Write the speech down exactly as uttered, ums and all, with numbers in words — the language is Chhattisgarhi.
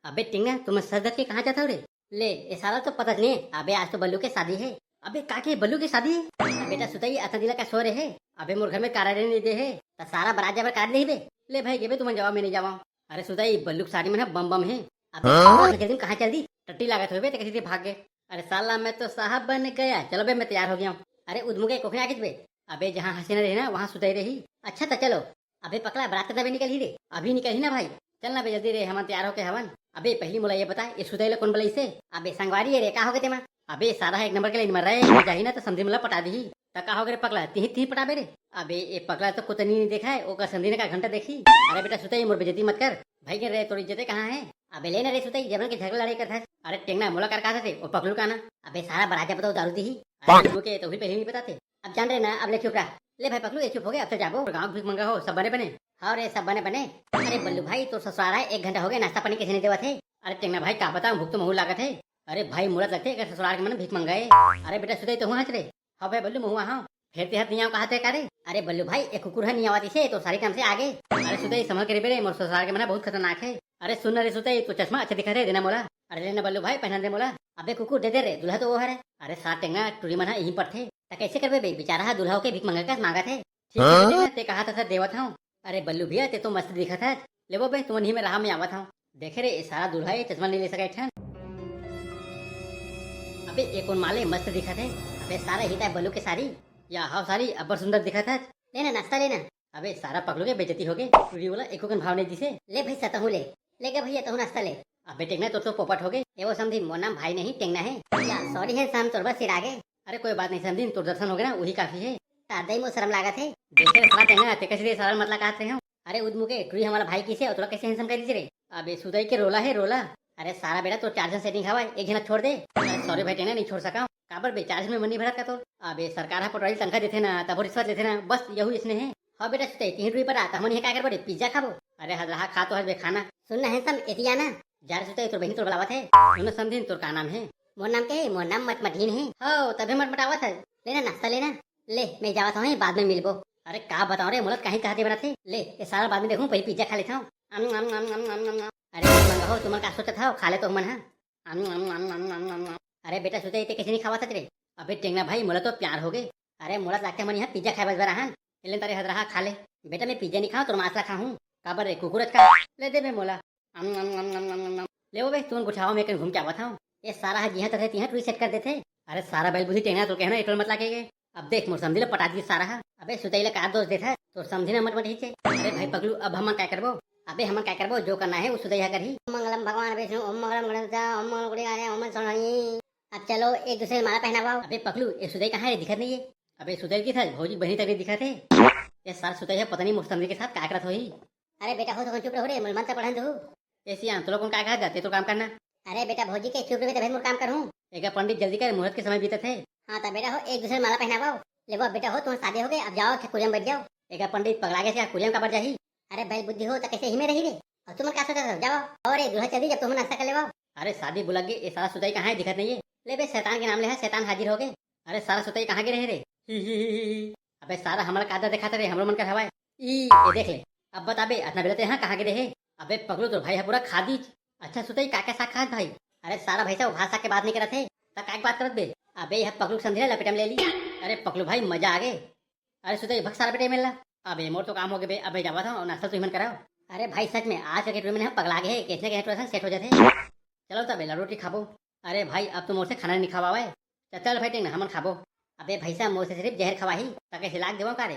अबे टेंगना, तुम सज धज के कहाँ जात हो रे? ले, ये साला तो पता नहीं। अबे आज तो बल्लू के शादी है। अबे का के बल्लू के शादी है? अबे बेटा सुतई, अतना दिन का सो रहे। अबे मोर घर में कारड नहीं दे है, त सारा बारात जाबर कारड नहीं बे। ले भाई, गेबे तुमन जावा, मैं नहीं जावा। अरे सुतई, बल्लू के शादी में ना बम बम है। अबे हाँ? साला के दिन कहाँ चल दी? टट्टी लागत होबे, ते कैसे भाग गए? अरे साला, मैं तो साहब बन गया। चलो बे, मैं तैयार हो गया हूँ। अरे उदमू के कोखने आगे बे। अबे जहाँ हसीना रही ना, वहाँ सुतई रही। अच्छा तो चलो। अबे पकला, बारात कब निकलही रे? अभी निकलही ना भाई। चल ना बे जल्दी रे, हमन तैयार होके हवन। अबे पहली मोला ये बता, ये सुतई ला कौन बलइसे? अबे संगवारी ये रे, का होगे तेमा? अबे सारा एक नंबर के लाइन मर रहा है, ये जाही ना तो समधी मोला पटा दीही। त का होगे रे पकला, तिही तिही पटाबे रे? अबे ये पकला तो कुतनी नहीं देखा है, ओकर समधी ने का घंटा देखी। अरे बेटा सुतई, मोर बेइज्जती मत कर। भाई के रे, तोर इज्जते कहाँ है? अबे ले ना रे सुतई, जबरन के झगड़ा लड़ाई करत है। अरे टेंगना, मोला कर कहा थे, ओ पकलू का ना। अबे सारा बारात जाबे तो दारू दीही। अरे के तो भी पहले नहीं बताते। अब जान रहे ना, अब ले चुप रहा। ले भाई पकलू, ये चुप हो गया, अब तो जाबो। गाँव भीख मंगा हो, सब बने बने? हाँ रे, सब बने बने। अरे बल्लू भाई, तोर ससुराल है, एक घंटा हो गया, नाश्ता पानी कैसे नहीं देवत है? अरे टेंगना भाई, का बताऊं, भूख तो महू लागत है। अरे भाई, मोला लगथे एकर ससुराल के मन भीख मंगाए। अरे बेटा सुतई, तो हुआ हच रे। हाँ भाई बल्लू, महू हाँ। फेर तेहर नहीं आऊँ कहा थे का रे? अरे बल्लू भाई, एक कुकुर है नहीं आवत इसे, तो सारी काम से आगे। अरे सुतई, संभल के रे बेरे, मोर ससुराल के मन बहुत खतरनाक है। अरे सुन ना रे सुतई, तो चश्मा अच्छा दिखत है, देना मोला। अरे लेना बल्लू भाई, पहना दे मोला। अबे कुकुर, दे दे रे, दूल्हा तो वो हरे। अरे सार टेंगना, टूरी मन हा यहीं पड़थे। त कैसे करबे बे, बेचारा हा दूल्हा होके भीख मंगा के मांगत हे। ठीक है हाँ? बेटा, ते कहा था, था देवत हूँ। अरे बल्लू भैया, ते तो मस्त दिखत है। लेबो बे, तुमन ही में रहा, मैं आवत हूँ। देखे रे, ये सारा दूल्हा ये चश्मा नहीं ले सका एक ठन। अबे ये कौन माले मस्त दिखत है? अबे सारा ही ताय बल्लू के सारी। या हाव सारी, अब्बड़ सुंदर दिखत है। लेना नाश्ता लेना। अबे सारा पकलू के बेइज्जती होगे, टूरी वाला एको कन भाव नहीं दिसे। ले भाई सा तहूँ ले, ले गे भैया तहूँ नाश्ता ले। अबे टेंगना, तो तो पोपट होगे। ए वो समधी, मोर नाम भाई नहीं टेंगना है। या सॉरी है साम, तोर बस सिर आगे। अरे कोई बात नहीं समधी, तोर दर्शन होगे ना, वही काफी है। तादई मो शर्म लागत है। देखे रे सारा टेंगना, ते कैसे रे सारा मतलब कहत रहे हो? अरे उदमू के टूरी हमारा भाई किसे, और तोला कैसे हैंडसम कर दीजिए रे? अबे सुतई के रोला है रोला। अरे सारा बेटा, तो चार्जर सेटिंग हवा, एक घंटा छोड़ दे। अरे सॉरी भाई टेंगना, नहीं छोड़ सका। काबर बे, चार्ज में मन नहीं भरत का तोर? अबे सरकार हा पटवारी तनखा देथे ना, तभो रिश्वत लेथे ना, बस यहू इसने है। हाँ बेटा सुतई, तिही टूरी पर आ, त हमन इहाँ का करबो रे, पिज्जा खाबो? अरे हजरहा, खा तो हस बे खाना। सुन ना हैंडसम, एती आ ना। जा रे सुतई, तोर बहिनी तोर बलावत है। सुन ना समधिन, तोर का नाम है? मोर नाम के, मोर नाम मटमटहीन है। हो, तभे मटमटावत है। लेना नाश्ता लेना। ले, मैं जावत हूँ, बाद में मिलबो। अरे का बताओ रे, मोला कहीं कहते बनत है। ले, ये सारा बाद में देखूँ, पहले पिज्जा खा लेता हूँ। अम, अम, अम, अम, अम, अम, अम। अरे मंगा हो, तुमन का सोचत हव, खा ले तो मन हा। अम, अम, अम, अम, अम, अम, अम। अरे बेटा सुतई, ते कैसे नहीं खावा सक रे? अबे टेंगना भाई, मोला तो प्यार हो गए। अरे मोला तो लगता है मन यहाँ पिज्जा खाए बस बर आहन। ले तारे हजरहा, खा ले। बेटा मैं पिज्जा नहीं खाऊँ, तोर मांस ला खाहूँ। काबर रे कुकुर का? ले दे बे मोला। अम, अम, अम, अम, अम, अम, अम। ले वो बे, तुमन गुठाओ, मैं कहीं घूम के आवत हूँ। ये सारा हा जिहाँ तरह तिहाँ टूरी सेट कर देथे। अरे सारा बैल बुद्धि टेंगना, तो कहना एटोल मत लागे गे। अब देख मोर समधी ला पटा दी सारा हा। अबे सुतई ला का दोष देथा? तोर समधी ना मटमट हिचे। अरे भाई पगलू, अब हमन काय करबो? अबे हमन काय करबो, जो करना है वो सुतई हा करही। मंगलम भगवान विष्णु, ओम मंगलम गणेश, ओम मंगलम गुड़ी गाने, ओम सोनानी। अब चलो एक दूसरे माला पहनावा। अबे पगलू, ये सुतई कहाँ है, दिखत नहीं है। अबे सुतई की था, भौजी बहनी तक नहीं दिखत है। ये सार सुतई है, पता नहीं मोर समधी के साथ का करत होही। अरे बेटा हो, तो चुप रहो रे, मोर मंत्र पढ़न दो। ए सियान, तोला कौन काय कहा जाते, तो काम करना। अरे बेटा भौजी के चुप रहे, तभी मोर काम करूँ। एका पंडित जल्दी कर, मुहूर्त के समय बीतत है। हाँ तो बेटा हो, एक दूसरे माला पहनावा। ले वो बेटा हो, तुम्हार शादी हो गई, अब जाओ, अच्छा कुरिया में बैठ जाओ। एका पंडित पगला गया, कुरिया में काबर जाही? अरे बैल बुद्धि हो, तो कैसे ही में रही रे? और तुमन का सोचा था, जाओ। और एक दूल्हा चल दी, जब तुम नाश्ता कर लेवा। अरे शादी बुला के, ये सारा सुतई कहाँ है, दिखत नहीं है। ले बे, शैतान के नाम ले है, शैतान हाजिर हो गए। अरे सारा सुतई कहाँ गे रहे रे? ही, ही, ही, ही, ही। अबे सारा हमला कादा दिखात रे, हमरो मन कर हवाए। ई, ये देख ले। अब बता बे, अतना बेला ते यहाँ कहाँ गे रहे? अबे पगलू, तोर भाई है पूरा खादीज। अच्छा सुतई, का का साग खात भाई? अरे सारा भाई साहब, भात साग के बात नहीं करत है, त काय के बात करत बे? अबे यह पगलू के समझी ला, लपेटा में ले ली। अरे पगलू भाई, मजा आ गए। अरे सुतई, भग सारा बेटे मेला। अबे मोर तो काम हो गए बे, अबे जावा था और नाश्ता तो ही मन कराओ। अरे भाई सच में, आज के टूरी में हम पगला गए, कैसे कैसे थोड़ा सा सेट हो जाते। चलो तबे ला रोटी खाबो। अरे भाई, अब तो मोर से खाना नहीं खवावे। चल, चल भाई, ठीक ना, हमन खाबो। अबे भाई साहब, मोर से सिर्फ जहर खवाही, ताकि हिला के देवो का रे?